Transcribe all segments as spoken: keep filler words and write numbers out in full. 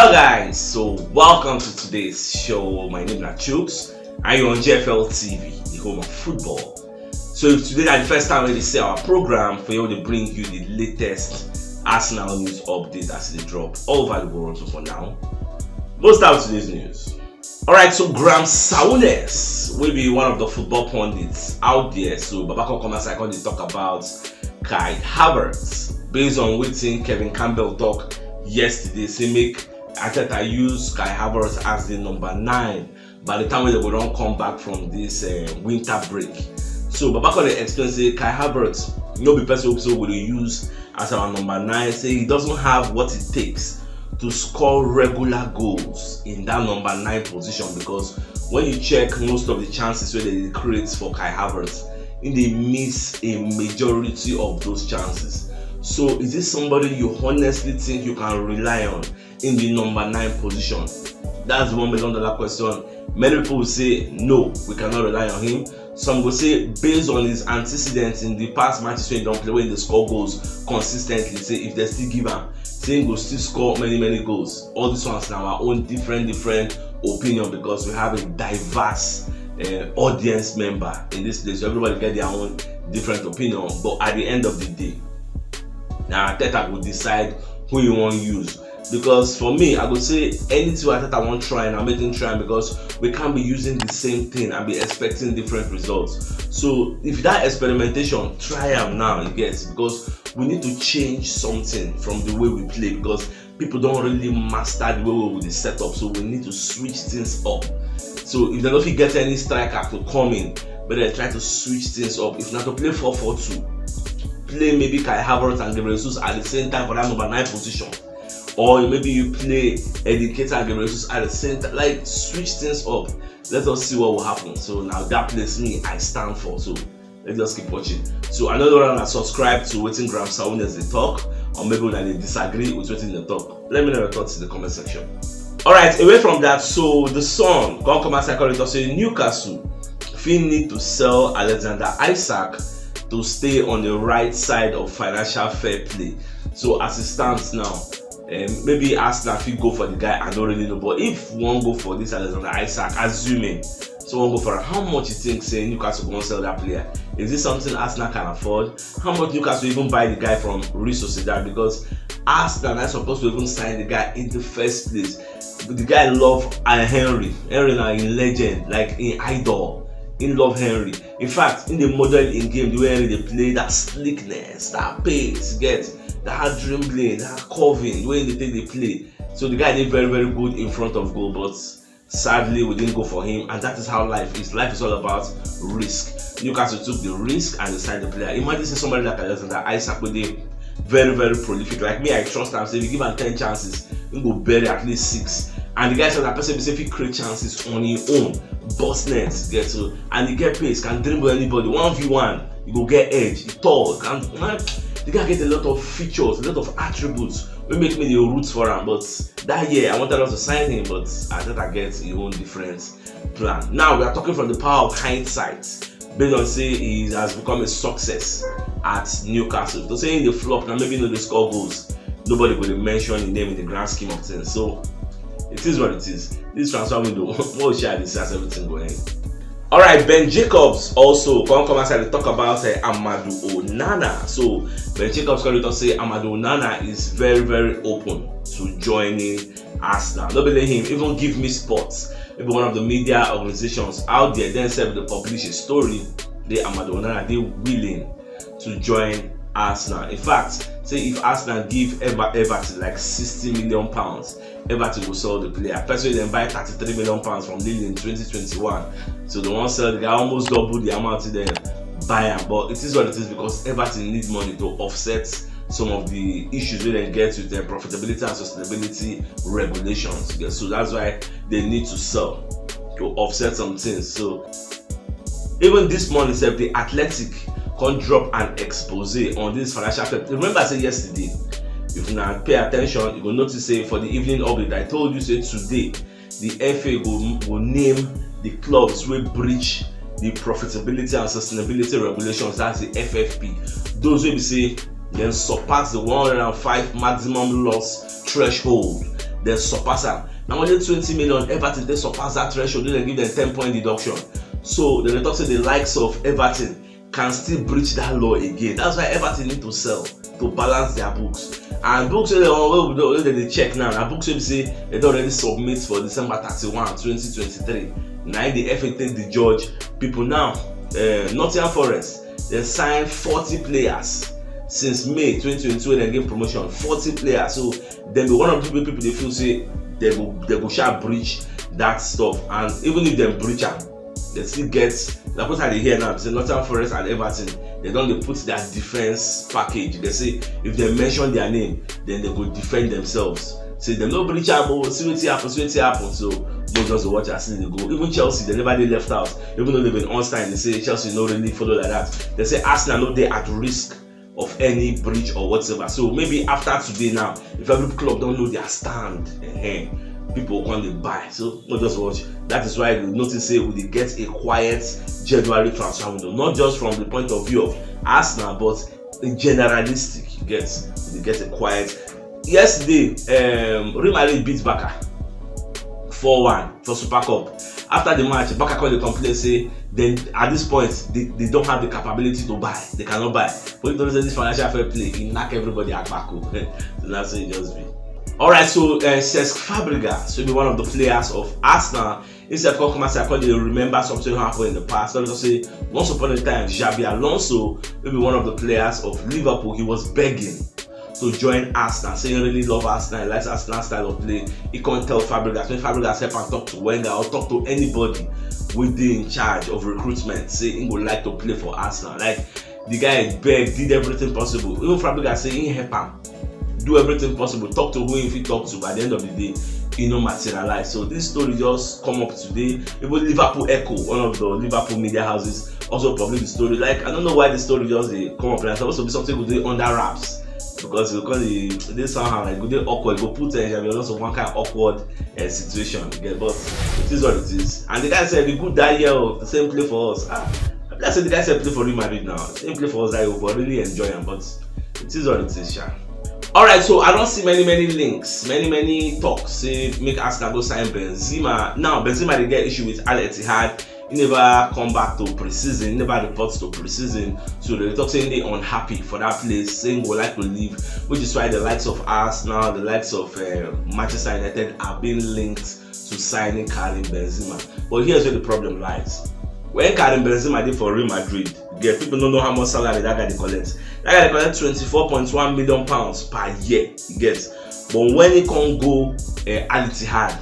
Hello guys, so welcome to today's show. My name is Chooks and you're on G F L T V, the home of football. So if today is the first time we see our program, for you to bring you the latest Arsenal news update as they drop all over the world. So for now, we'll start with today's news. Alright, so Graham Souness will be one of the football pundits out there. So Babako Komasai come dey talk about Kai Havertz. Based on wetin Kevin Campbell talk yesterday, say make Arteta use Kai Havertz as the number nine by the time wey dem go don come back from this uh, winter break. So Babako dey explain say Kai Havertz no be person wey we dey use as our number nine. Say he doesn't have what it takes to score regular goals in that number nine position, because when you check most of the chances wey they create for Kai Havertz, he dey miss a majority of those chances. So is this somebody you honestly think you can rely on in the number nine position? That's the one million dollar question. Many people will say no, we cannot rely on him. Some go say based on his antecedents in the past matches wey he don play, wey he dey score goals consistently, say if they still give am, say he go still score many many goals. All these ones na our own different different opinion, because we have a diverse uh, audience member in this place. So everybody get their own different opinion, but at the end of the day, na Arteta go decide who you wan use. Because for me, I go say anything wey Arteta wan try, na make him try am, because we can't be using the same thing and be expecting different results. So if that experimentation, try am now, you get, because we need to change something from the way we play, because people don really master the way we dey set up, so we need to switch things up. So if dem no fit get any striker to come in, but dem try to switch things up. If na to play four four two, play maybe Kai Havertz and Gabriel Jesus at the same time for that number nine position, or maybe you play Eddie Nketiah and Gabriel Jesus at the same time. Like, switch things up. Let us see what will happen. So now that place me I stand for. So let's just keep watching. So I no know whether una subscribe to wetin Graham Souness dey talk, or maybe una dey disagree with wetin he dey talk. Let me know your thoughts in the comment section. Alright, away from that, so the Sun come come outside come talk say Newcastle fit need to sell Alexander Isak to stay on the right side of financial fair play. So as it stands now, um, maybe Arsenal fit go for the guy, I don't really know. But if one go for this Alexander Isak, assuming someone go for am, how much you think say Newcastle go wan sell that player? Is this something Arsenal can afford? How much Newcastle even buy the guy from Real Sociedad? Because Arsenal na supposed to even sign the guy in the first place. The guy love uh, Henry. Henry na him legend, like him idol. He love Henry. In fact, in the model in game, the way Henry dey play, that slickness, that pace, get that dribbling, that curving, the way they take dey play. So the guy dey very very good in front of goal, but sadly we didn't go for him, and that is how life is. Life is all about risk. Newcastle took the risk and they signed the player. Imagine say somebody like Alexander Isak wey dey very very prolific. Like me, I trust am say if you give am ten chances, he go bury at least six. And the guy say na person be say fit create chances on him own, burst net, get so, and he get pace, can dribble anybody. One v one, he go get edge, he tall, can man. The guy get a lot of features, a lot of attributes wey make me dey root for am. But that year I wanted us to sign him, but I thought I get him own different plan. Now we are talking from the power of hindsight. Based on say he has become a success at Newcastle. To say in the flop now, maybe no dey score goals, nobody go dey mention his name in the grand scheme of things. So it is what it is. This transfer window, what shall this as everything go end? Alright, Ben Jacobs also come come outside to talk about uh, Amadou Onana. So Ben Jacobs come to say Amadou Onana is very very open to joining Arsenal. No be him even give me sports. Maybe one of the media organizations out there then said to publish a story. They Amadou Onana they willing to join Arsenal. In fact, say if Arsenal give Ever Everton like sixty million pounds, Everton will sell the player. Person then buy thirty-three million pounds from Lille in twenty twenty-one. So they won't sell the guy, almost double the amount to them buy him. But it is what it is, because Everton need money to offset some of the issues wey dem get with the profitability and sustainability regulations. Yeah, so that's why they need to sell to offset some things. So even this morning sef, the Athletic come drop an expose on this financial fair. Remember say yesterday, if una pay attention, you go notice say for the evening update I told you say today the F A go go name the clubs wey breach the profitability and sustainability regulations, that's the F F P. Those wey be say dem surpass the one hundred and five maximum loss threshold. dem surpass am. Na only twenty million Everton take surpass that threshold wey dem give dem ten point deduction. So dem dey talk say the likes of Everton can still breach that law again. That's why Everton need to sell to balance their books. And books wey dem wey we don wey dem dey check now na books wey be say dem don already submit for December thirty-one, twenty twenty-three. Na im the F A take dey judge people now. Uh, Nottingham Forest, dem sign forty players since May twenty twenty-two wey dem gain promotion. Forty players. So dem be one of the people people dey feel say dem go dem go sha breach that stuff, and even if dem breach am, dem still get, like what I dey hear now, say Nottingham Forest and Everton, dem don dey put their defense package. Dem say if dem mention their name, then dem go defend themselves. Say dem no breach am o, see wetin happen, see wetin happen. So we just dey watch as things dey go. Even Chelsea, dem never dey left out, even though dem been on sign. Dem say Chelsea no really follow like that. Dem say Arsenal no dey at risk of any breach or whatever. So maybe after today now, if every club don know their stand, eh, people go come dey buy. So we just watch. That is why you notice say we dey get a quiet January transfer window, not just from the point of view of Arsenal, but in generalistic. You get, we dey get a quiet. Yesterday, um, Real Madrid beat Barca four one for Super Cup. After the match, Barca come dey complain say dem, at this point, they, they don't have the capability to buy. They cannot buy. But you know say this financial fair play, e knack everybody akpako. So na so e just be. Alright, so uh, Cesc Fabregas, wey be one of the players of Arsenal, he sef come come outside come dey remember something wey happen in the past. Come say once upon a time, Xabi Alonso, wey be one of the players of Liverpool, he was begging to join Arsenal, say he really love Arsenal, he likes Arsenal style of play. He come tell Fabregas, make Fabregas help am talk to Wenger or talk to anybody wey dey in charge of recruitment, say he go like to play for Arsenal. Like, the guy beg, did everything possible. Even Fabregas say he help am do everything possible, talk to who he fit talk to. But at the end of the day, e no materialize. So this story just come up today. Even Liverpool Echo, one of the Liverpool media houses, also publish the story. Like, I don't know why the story just dey come up like that. Suppose to be something we do under wraps, because you call it this somehow like go dey awkward, go put uh, Xabi Alonso one kind of awkward uh, situation. You get, but it is what it is. And the guy said, "The good that year, oh, the same play for us." Ah, I said the guy said play for Real Madrid now. Same play for us that year, but really enjoy him. But it is what it is, sha. Alright, so I don't see many many links, many many talks say make Arsenal go sign Benzema. Now Benzema dey get issue with Al Ittihad. He never come back to pre-season, never reports to pre-season. So they talk saying they unhappy for that place, saying we like to leave, which is why the likes of Arsenal, the likes of uh, Manchester United have been linked to signing Karim Benzema. But here's where the problem lies. When Karim Benzema did for Real Madrid, get people don't know how much salary that guy dey collect. That guy dey collect twenty-four point one million pounds per year. You get, but when he can go uh, Al Ittihad,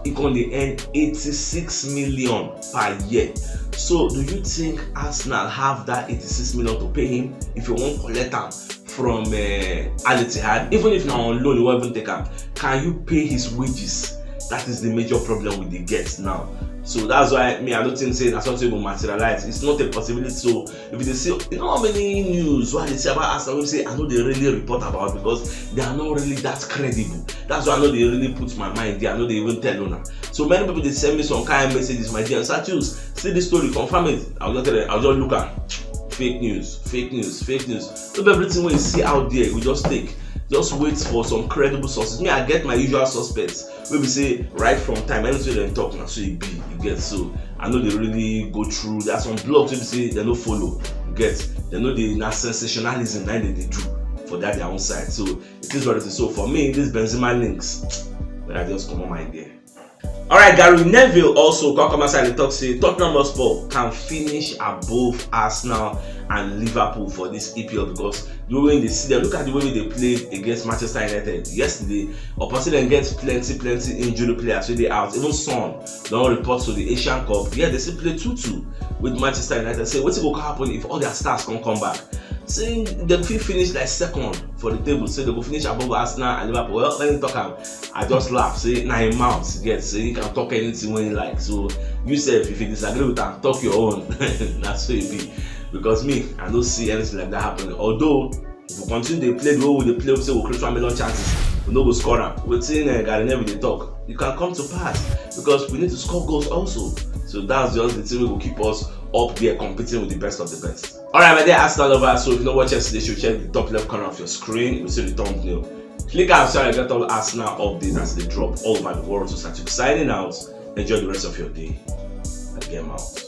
he can dey earn eighty-six million per year. So do you think Arsenal have that eighty-six million to pay him if you won't collect him from uh, Al Ittihad? Even if now on loan, you won't even take him. Can you pay his wages? That is the major problem with the get now. So that's why me, I don't think say that's something will materialize. It's not a possibility. So if you see, you know how many news why they say about Arsenal, we say I know they really report about because they are not really that credible. That's why I know they really put my mind there. I know they even tell you now. So many people they send me some kind of messages, my dear Satius, see this story, confirm it. I'll just tell them, I'll just look at fake news, fake news, fake news. Not everything we see out there, we just take. Just wait for some credible sources. Me, I get my usual suspects. We be say right from time, anything they talk now, so it be you get. So I know they really go through. There are some blogs we say they no follow. You get, they know the na sensationalism that they, they do for that their own side. So it is what it is. So for me, this Benzema links, but I just come on my idea. Alright, Gary Neville also come come outside and talk say Tottenham Hotspur can finish above Arsenal and Liverpool for this E P L because the way they see them, look at the way they played against Manchester United yesterday. Opposite them get plenty plenty injury players wey dey out. Even Son don report to the Asian Cup. Yeah, they still play two two with Manchester United. Say wetin go happen if all their stars come come back? Say dem fit finish like second for the table, say dem go finish above Arsenal and Liverpool. Well, let me talk am. I just laugh. Say na him mouth get. Say he can talk anything when he like. So you sef, if you disagree with am, talk your own. Na so e be. Because me, I no see anything like that happening. Although if we continue dey play the way we dey play, we say we create one million chances, we no go score am. Wetin uh, Gary Neville dey talk, you can come to pass because we need to score goals also. So that's just the thing wey go keep us up there competing with the best of the best. Alright, my dear Arsenal lovers, so if you no watch yesterday show, check the top left corner of your screen. You see the thumbnail. Click and subscribe, get all Arsenal updates as they drop all over the world. So, Sachiko signing out. Enjoy the rest of your day. And game out.